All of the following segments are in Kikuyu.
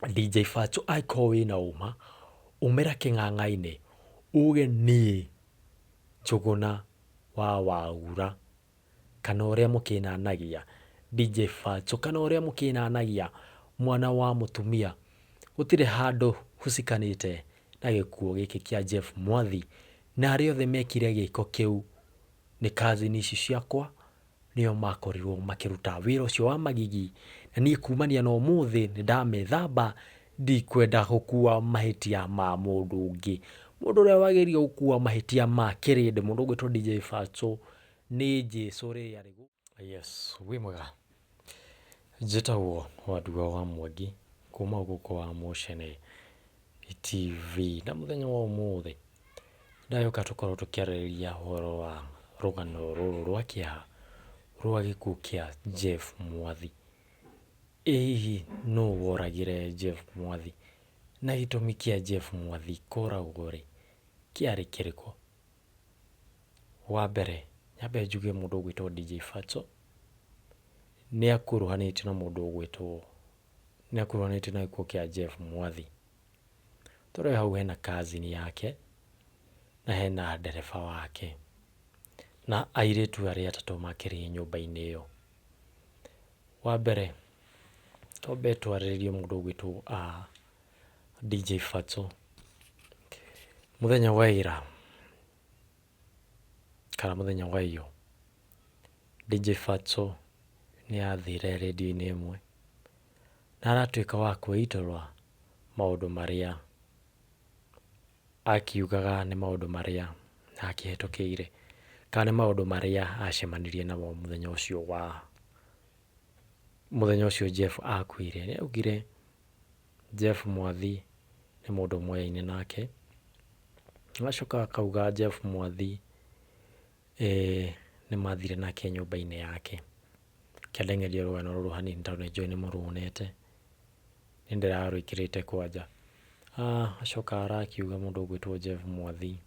DJ Fatxo angĩkorwo wĩna ũma, umĩra kĩng'ang'a-inĩ uge niĩ Njũgũna wa Wagura kana ũrĩa mũkĩnanagia DJ Fatxo kana ũrĩa mũkĩnanagia mwana wa mũtumia gũtirĩ handũ hucikanĩte na gĩkuũ gĩkĩ kĩa Jeff Mwathi na arĩa othe mekire gĩko kĩu nĩ cousin ici ciakwa nĩo makorirwo makĩruta wĩra ũcio wa magigi, na niĩ kumania na ũmũthĩ nĩ ndamethamba, ndikwenda gũkua mahĩtia ma mũndũ ũngĩ. Mũndũ ũrĩa wagĩrĩire gũkua mahĩtia ma kĩrĩndĩ, mũndũ ũgwĩtwo DJ Fatxo nĩ Jesũ rĩrĩa arĩ gũkũ. Yes, wĩ mwega? Njĩtagwo Wandua wa Mwangi kuma gũkũ wa Mũcene TV, na mũthenya wa ũmũthĩ Ndagĩũka tũkorwo tũkĩarĩrĩria ũhoro wa rũgano rũrũ rwa kĩeha rwa gĩkuũ kĩa Jeff Mwathi. Ĩ hihi nũ woragire Jeff Mwathi? Na gĩtũmi kĩa Jeff Mwathi kũragwo rĩ, kĩarĩ kĩrĩkũ? Wa mbere nyambe njuge mũndũ ũgwĩtwo DJ Fatxo nĩ akuruhanĩtio na mũndũ ũgwĩtwo, nĩ akuruhanĩtio na gĩkuũ kĩa Jeff Mwathi. Tũrore hau hena cousin yake, na hena ndereba wake, na airĩtu arĩa atatũ makĩrĩ nyũmba-inĩ ĩyo. Wa mbere, twambe twarĩrĩrie mũndũ ũgwĩtwo DJ Fatxo. Mũthenya wa ira, kana mũthenya wa iyo, DJ Fatxo nĩ athire rĩndiũ-inĩ ĩmwe, na aratuĩka wa kwĩitũrũra maũndũ marĩa akiugaga nĩ maũndũ marĩa akĩhĩtũkĩire, kana nĩ maũndũ marĩa acemanirie namo mũthenya ũcio wa, mũthenya ũcio Jeff akuire. Nĩ augire Jeff Mwathi nĩ mũndũ moyaine nake, agacoka akauga Jeff Mwathi nĩ mathire nake nyũmba-inĩ yake. Reke ndeng'erie rũgano rũrũ hanini tondũ nĩ njũĩ nĩ mũruonete. Nĩ ndĩrarwĩkĩrĩte kwanja. Acoka arakiuga mũndũ ũgwĩtwo Jeff Mwathi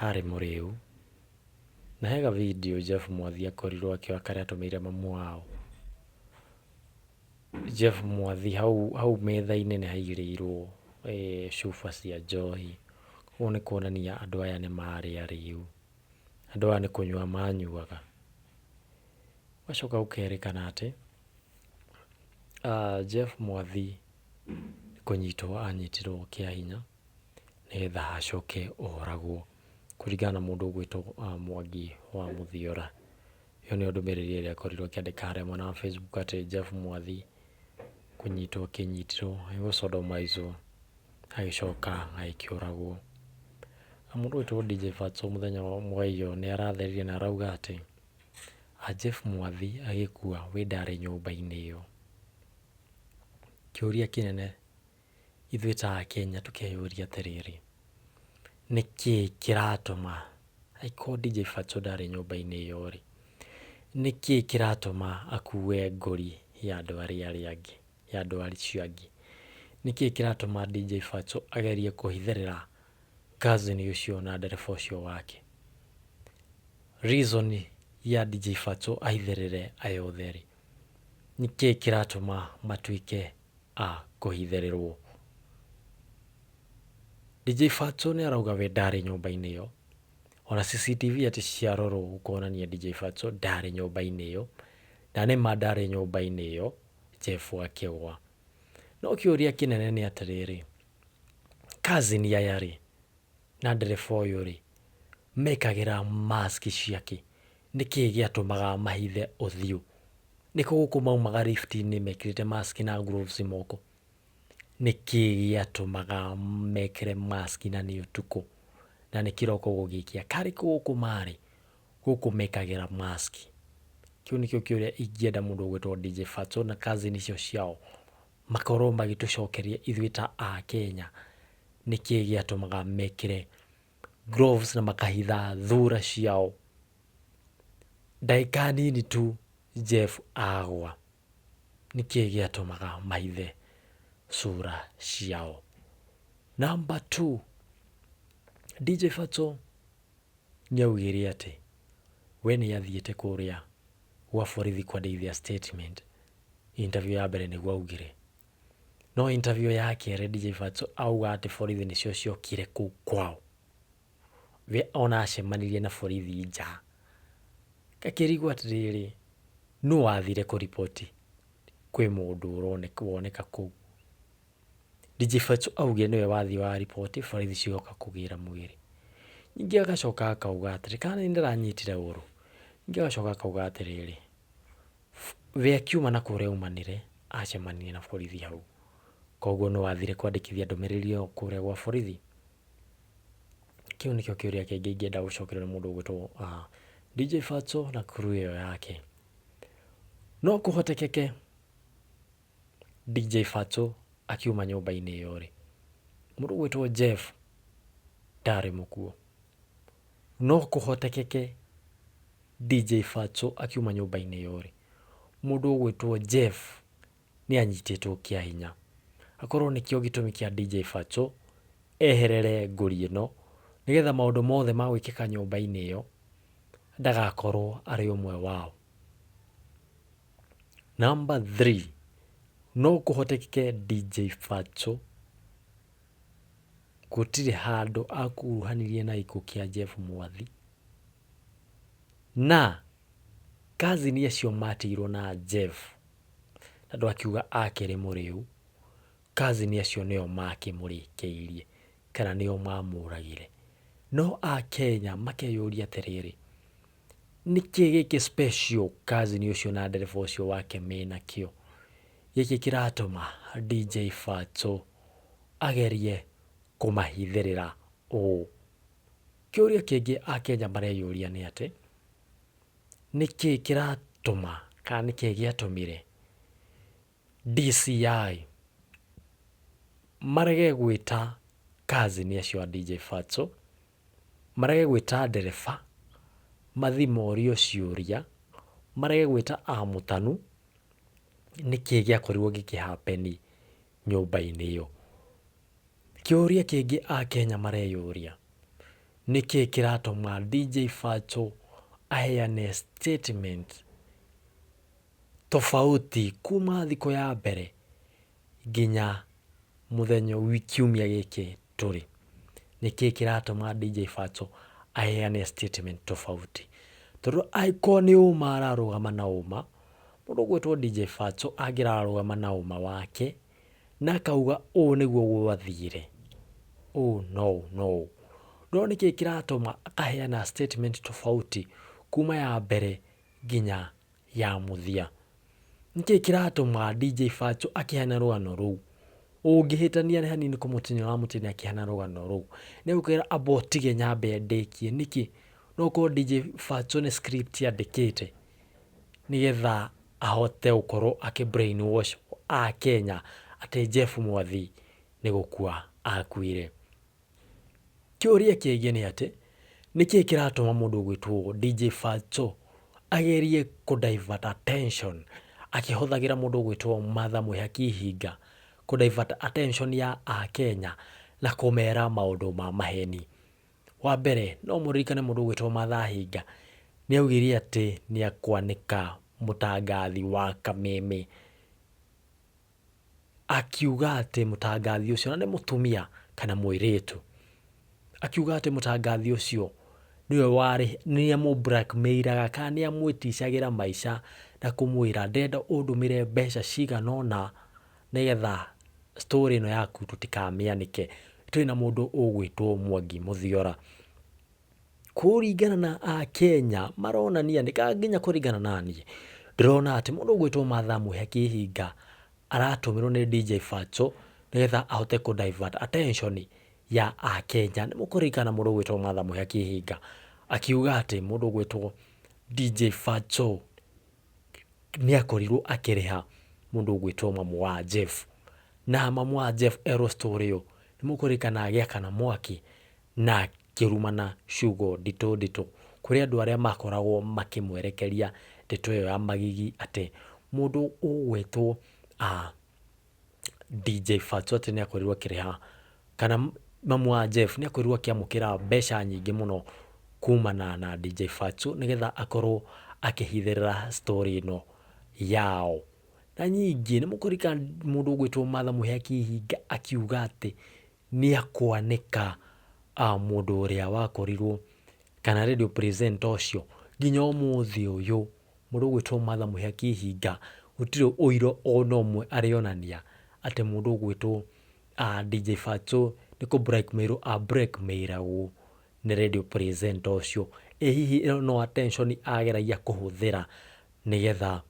arĩ mũrĩu, na he ga video Jeff Mwathi akorirwo akĩoya karĩa atũmĩire mamu wao. Jeff Mwathi hau hau metha-inĩ nĩ haigĩrĩirwo cuba cia njohi, ũguo nĩ kuonania andũ aya nĩ marĩ arĩu, andũ aya nĩ kũnyua manyuaga. Gũgacoka gũkerĩkana atĩ Jeff Mwathi nĩ kũnyitwo anyitirwo kĩa hinya nĩgetha acoke oragwo kũringana na mũndũ ũgwĩtwo Mwangi wa Mũthiora. Ĩyo nĩyo ndũmĩrĩri ĩrĩa akorirwo akĩandĩka harĩa mwena wa Facebook atĩ Jeff Mwathi kũnyitwo akĩnyitirwo gũ sodomize wo agĩcoka agĩkĩũragwo. Na mũndũ ũgwĩtwo DJ Fatxo mũthenya wa iyo nĩ aratheririe na arauga atĩ Jeff Mwathi agĩkua we ndarĩ nyũmba-inĩ ĩyo. Kĩũria kĩnene ithuĩ ta akenya tũkeyũria atĩrĩrĩ, nĩkĩĩ kĩratũma angĩkorwo DJ Fatxo ndarĩ nyũmba-inĩ ĩyo rĩ, nĩkĩĩ kĩratũma akue ngũri ya andũ arĩa angĩ, ya andũ acio angĩ? Nĩkĩĩ kĩratũma DJ Fatxo agerie kũhithĩrĩra cousin ũcio na ndereba ũcio wake? Reason ya DJ Fatxo ahithĩrĩre aya othe rĩ, nĩkĩĩ kĩratũma matuĩke a kũhithĩrĩrwo? DJ Fatxo nĩ arauga we ndarĩ nyũmba-inĩ ĩyo, ona CCTV atĩ ciarorwo gũkonania DJ Fatxo ndarĩ nyũmba-inĩ ĩyo, na nĩma ndarĩ nyũmba-inĩ ĩyo Jeff akĩgwa. No kĩũria kĩnene nĩ atĩrĩrĩ, cousin aya rĩ, na ndereba ũyũ rĩ, mekagĩra mask ciakĩ? Nĩkĩĩ gĩatũmaga mahithe ũthiũ? Nĩkũ gũkũ maumaga lift-inĩ mekĩrĩte mask na gloves moko? Nĩkĩĩ gĩatũmaga mekĩre mask na nĩ ũtukũ na nĩ kĩroko gũgĩkĩa? Karĩ kũ gũkũ marĩ gũkũ mekagĩra mask? Kĩu nĩkĩo kĩũria ingĩenda mũndũ ũgwĩtwo DJ Fatxo na cousin icio ciao makorwo magĩtũcokeria ithuĩ ta akenya nĩkĩĩ gĩatũmaga mekĩre gloves na makahitha thura ciao. Ndagĩka nini tu Jeff agwa, nĩkĩĩ gĩatũmaga mahithe cura ciao? Number two, DJ Fatxo nĩaugire atĩ we nĩathiĩte kũrĩa gwa borithi kwandĩkithia statement, interview ya mbere nĩguo augire. No interview ya kerĩ DJ Fatxo auga atĩ borithi nĩcio ciokire kũu kwao. We ona acemanirie na borithi nja. Ngakĩrigwo atĩrĩrĩ, nũ wathire kũriboti kwĩ mũndũ woneka kũu? DJ Fatxo augire nĩwe wathiĩ wa riboti borithi cigoka kũgĩra mwĩrĩ. Ningĩ agacoka akauga atĩrĩ, kana nĩ ndĩranyitire ũru? Ningĩ agacoka akauga atĩrĩrĩ, we akiuma na kũrĩa aumanire, acemanirie na borithi hau. Koguo nũ wathire kwandĩkithia ndũmĩrĩri ĩyo kũrĩa gwa borithi? Kĩu nĩkĩo kĩũria kĩngĩ ingĩenda gũcokerio nĩ mũndũ ũgwĩtwo DJ Fatxo na crew ĩyo yake. No kũhotekeke DJ Fatxo akiuma nyũmba-inĩ ĩyo rĩ, mũndũ ũgwĩtwo Jeff ndarĩ mũkuũ. No kũhotekeke DJ Fatxo akiuma nyũmba-inĩ ĩyo rĩ, mũndũ ũgwĩtwo Jeff nĩ anyitĩtwo kĩa hinya. Akorwo nĩkĩo gĩtũmi kĩa DJ Fatxo eherere ngũri ĩno, nĩgetha maũndũ mothe ma gwĩkĩka nyũmba-inĩ ĩyo ndagakorwo arĩ ũmwe wao. Number three, no kũhotekeke DJ Fatxo gũtirĩ handũ akuruhanirie na gĩkuũ kĩa Jeff Mwathi, na cousin acio matigirwo na Jeff, tondũ akiuga akĩrĩ mũrĩu, cousin acio nĩo makĩmũrĩkĩirie kana nĩo mamũragire. No akenya makeyũria atĩrĩrĩ, nĩkĩ gĩkĩ special cousin ũcio na ndereba ũcio wake menakĩo, gĩkĩ kĩratũma DJ Fatxo agerie kũmahithĩrĩra ũũ? Kĩũria kĩngĩ akenya mareyũria nĩ atĩ, nĩkĩ kĩratũma kana nĩkĩ gĩatũmire DCI marege gwĩta cousin acio a DJ Fatxo, marege gwĩta ndereba mathiĩ morio ciũria, marege gwĩta amũtanu nĩkĩ gĩakorirwo gĩkĩ happen nyũmba-inĩ ĩyo. Kĩũria kĩngĩ akenya mareyũria, nĩkĩ kĩratũma DJ Fatxo aheane statement tofauti kuma thikũ ya mbere nginya mũthenya kiumia gĩkĩ tũrĩ? Nĩkĩ kĩratũma DJ Fatxo aheane statement tofauti? Tondũ angĩkorwo nĩ ũma ararũgama na ũma, mũndũ ũgwĩtwo DJ Fatxo angĩrarũgama na ũma wake, na akauga ũũ nĩguo gwathire, ũũ na ũũ na ũũ. No nĩkĩ kĩratũma akaheana statement tofauti kuma ya mbere nginya ya mũthia? Nĩkĩ kĩratũma DJ Fatxo akĩheana rũgano rũu, ũngĩhĩtania hanini kũmũtinia ũramũtinia akĩheana rũgano rũu, nĩ egũkwĩra amba ũtige nyambe ndĩkie. Nĩkĩ? No ũkorwo DJ Fatxo nĩ script andĩkĩte nĩgetha ahote gũkorwo akĩ brain wash akenya atĩ Jeff Mwathi nĩ gũkua akuire. Kĩũria kĩngĩ nĩ atĩ, nĩkĩ kĩratũma mũndũ ũgwĩtwo DJ Fatxo agerie kũ divert attention akĩhũthagĩra mũndũ ũgwĩtwo Martha Mwĩhaki Hinga kũ divert attention ya akenya na kũmera maũndũ ma maheni. Wa mbere, no mũririkane mũndũ ũgwĩtwo Martha Hinga nĩ augire atĩ nĩ ekwanĩka mũtangathi wa Kameme. Akiuga atĩ mũtangathi ũcio, na nĩ mũtumia kana mũirĩtu, akiuga atĩ mũtangathi ũcio nĩwe warĩ, nĩ amũ blackmail aga kana nĩ amwĩticagĩra maica na kũmwĩra ndĩrenda ũndũmĩre mbeca cigana ũna nĩgetha story ĩno yaku tũtikamĩanĩke. Twĩ na mũndũ ũgwĩtwo Mwangi Mũthiora. Kũringana na akenya maronania nĩ nginya kũringana na niĩ, ndĩrona atĩ mũndũ ũgwĩtwo Martha Mũhia Kĩhinga aratũmĩrwo nĩ DJ Fatxo nĩgetha ahote kũ divert attention ya akenya. Nĩ mũkũririkana mũndũ ũgwĩtwo Martha Mũhia Kĩhinga akiuga atĩ mũndũ ũgwĩtwo DJ Fatxo nĩ akorirwo akĩrĩha mũndũ ũgwĩtwo mamu wa Jeff. Na mamu wa Jeff erwo story ĩyo, nĩ mũkũririkana agĩakana mwaki na akĩrumana ciugo nditũ nditũ kũrĩ andũ arĩa makoragwo makĩmwerekeria ndeto ĩyo ya magigi atĩ mũndũ ũgwĩtwo DJ Fatxo atĩ nĩ akorirwo akĩrĩha kana mamu wa Jeff nĩ akorirwo akĩamũkĩra mbeca nyingĩ mũno kumana na DJ Fatxo nĩgetha akorwo akĩhithĩrĩra story ĩno yao. Na nyingĩ nĩ mũkũririkana mũndũ ũgwĩtwo Martha Mũhĩa Kĩhinga akiuga atĩ nĩ akwanĩka mũndũ ũrĩa wakorirwo kana radio presenter ũcio nginya ũmũthĩ ũyũ mũndũ ũgwĩtwo Martha Mũhĩa Kĩhinga gũtirĩ ũira ona ũmwe arĩonania atĩ mũndũ ũgwĩtwo DJ Fatxo nĩ kũ blackmail a blackmail agwo nĩ radio presenter ũcio. Ĩ hihi ĩyo no attention ageragia kũhũthĩra nĩgetha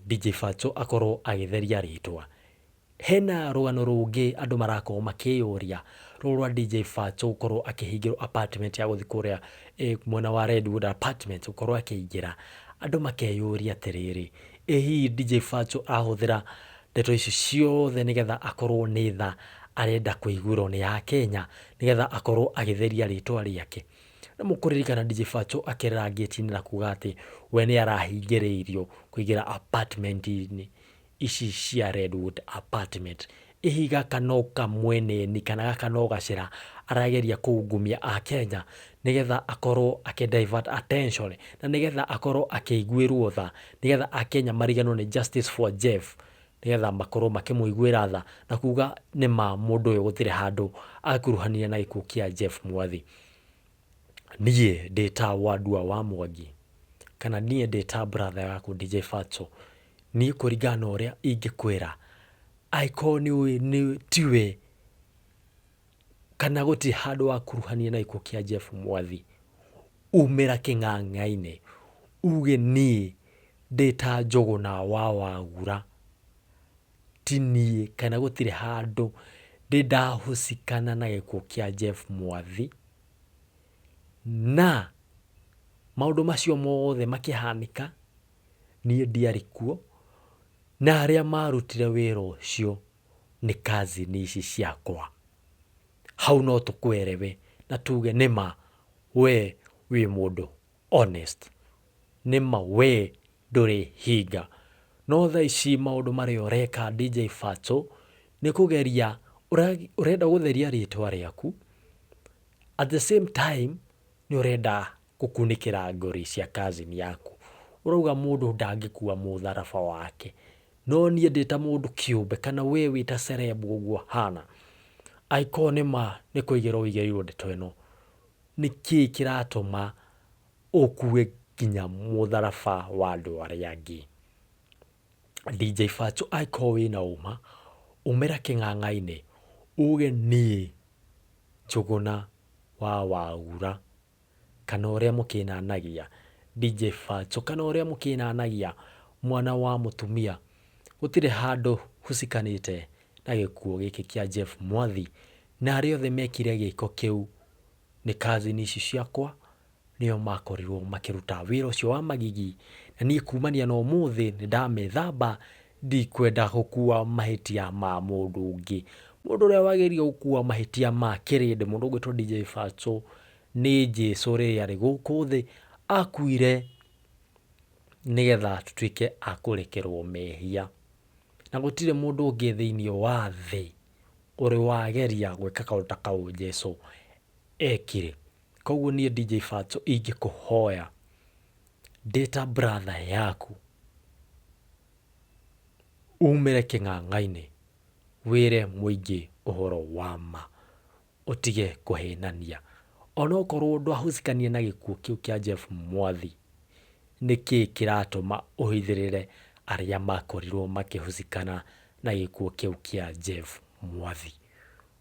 DJ Fatxo akorwo agĩtheria rĩtwa? Hena rũgano rũngĩ andũ marakorwo makĩyũria, rũrũ rwa DJ Fatxo gũkorwo akĩhingĩrwo apartment ya gũthiĩ kũrĩa mwena wa Redwood Apartments gũkorwo akĩingĩra, andũ makeyũria atĩrĩrĩ, ĩ hihi DJ Fatxo ahũthĩra ndeto ici ciothe nĩgetha akorwo nĩ tha arenda kũiguĩrwo nĩ akenya, nĩgetha akorwo agĩtheria rĩtwa rĩake? Nĩ mũkũririkana DJ Fatxo akĩrĩra ngĩti-inĩ na kuga atĩ we nĩ arahingĩrĩirio kũingĩra apartment-inĩ ici cia Redwood Apartment. Ĩ hihi gaka no kamweneni kana gaka no gacĩra arageria kũungumia akenya nĩgetha akorwo akĩ divert attention na nĩgetha akorwo akĩiguĩrwo tha, nĩgetha akenya mariganĩrwo nĩ justice for Jeff, nĩgetha makorwo makĩmũiguĩra tha na kuga nĩma mũndũ ũyũ gũtirĩ handũ akuruhanire na gĩkuũ kĩa Jeff Mwathi. Niĩ ndĩ ta Wandua wa Mwangi kana niĩ ndĩ ta brother yaku DJ Fatxo, niĩ kũringana na ũrĩa ingĩkwĩra, angĩkorwo nĩ ũĩ tiwe kana gũtirĩ handũ wakuruhanire na gĩkuũ kĩa Jeff Mwathi, umĩra kĩng'ang'a-inĩ uge niĩ ndĩ ta Njũgũna wa Wagura, ti niĩ kana gũtirĩ handũ ndĩ ndahũcikana na gĩkuũ kĩa Jeff Mwathi. Na maũndũ macio mothe makĩhanĩka, niĩ ndiarĩ kuo, na arĩa marutire wĩra ũcio nĩ cousin ici ciakwa. Hau no tũkwerewe na tuge nĩma we wĩ mũndũ honest, nĩma we ndũrĩ hinga. No thaa ici maũndũ marĩa ũreka DJ Fatxo nĩ kũgeria ũrenda gũtheria rĩtwa rĩaku, at the same time nĩ ũrenda gũkunĩkĩra ngori cia cousin yaku. Ũrauga mũndũ ndangĩkua mũtharaba wake. No niĩ ndĩ ta mũndũ kĩũmbe kana we wĩ ta celeb ũguo ũhana, angĩkorwo nĩma nĩ kũigĩrwo ũigĩrĩirwo ndeto ĩno, nĩkĩĩ kĩratũma ũkue nginya mũtharaba wa andũ arĩa angĩ? DJ Fatxo angĩkorwo wĩna ũma, umĩra kĩng'ang'a-inĩ uge niĩ Njũgũna wa Wagura kana ũrĩa mũkĩnanagia DJ Fatxo kana ũrĩa mũkĩnanagia mwana wa mũtumia, gũtirĩ handũ hucikanĩte na gĩkuũ gĩkĩ kĩa Jeff Mwathi, na arĩa othe mekire gĩko kĩu nĩ cousin ici ciakwa, nĩo makorirwo makĩruta wĩra ũcio wa magigi, na niĩ kumania na ũmũthĩ nĩ ndamethamba, ndikwenda gũkua mahĩtia ma mũndũ ũngĩ. Mũndũ ũrĩa wagĩrĩire gũkua mahĩtia ma kĩrĩndĩ, mũndũ ũgwĩtwo DJ Fatxo nĩ Jesũ rĩrĩa arĩ gũkũ thĩ, akuire nĩgetha tũtuĩke a kũrekerwo mehia. Na gũtirĩ mũndũ ũngĩ thĩiniĩ wa thĩ ũrĩ wageria gwĩka kaũndũ ta kau Jesũ ekire. Koguo niĩ DJ Fatxo ingĩkũhoya ndĩ ta brother yaku umĩre kĩng'ang'a-inĩ wĩre mũingĩ ũhoro wa ma, ũtige kũhenania. Onokorwo ndwahusikania na gĩkuũ kĩu kĩa Jeff Mwathi, nĩkĩĩ kĩratũma ũhithĩrĩre arĩa makorirwo makĩhusikana na gĩkuũ kĩu kĩa Jeff Mwathi?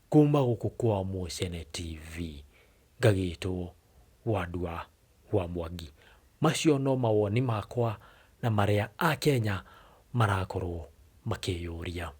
Kuma gũkũ kwa Mũcene TV, ngagĩtwo Wandua wa Mwangi. Macio no mawoni makwa na marĩa akenya marakorwo makĩyũria.